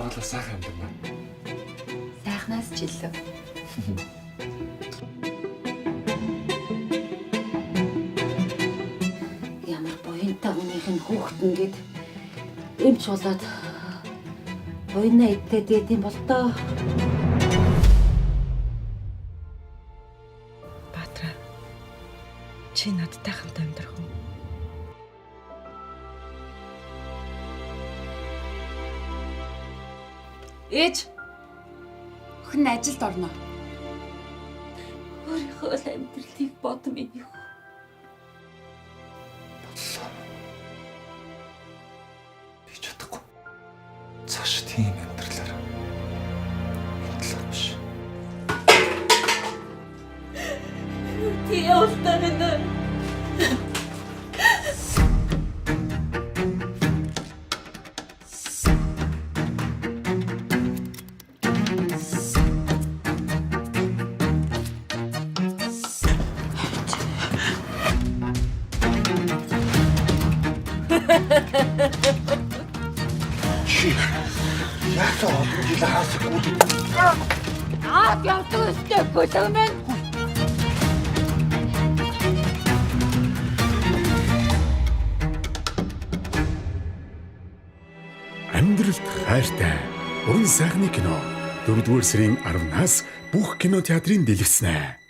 Хоолоо сайхан амьдрна. Сайхнаас ч илүү. Ямар буянтай хүнийх нь хүүхэд ингээд эмч болоод буянаа идээд байд юм бол доо. Баатара. Чи надтай хамт амьдрах уу? Ээж. Охин нь ажилд орно. Өөрийнхөө л амьдралыг бод минь юу. Бодлоо. Би чадахгүй. Цааш тийм амьдралаар. Энэ талаар биш. Тий явуултаа минь. Чи яасан олон жил хаасахгүй. Аа явдаг өстэй гөлөг минь. Амьдралд хайртай. Уран сайхны кино. 4-р сарын 10-наас бүх кино театрын дэлгэцнэ.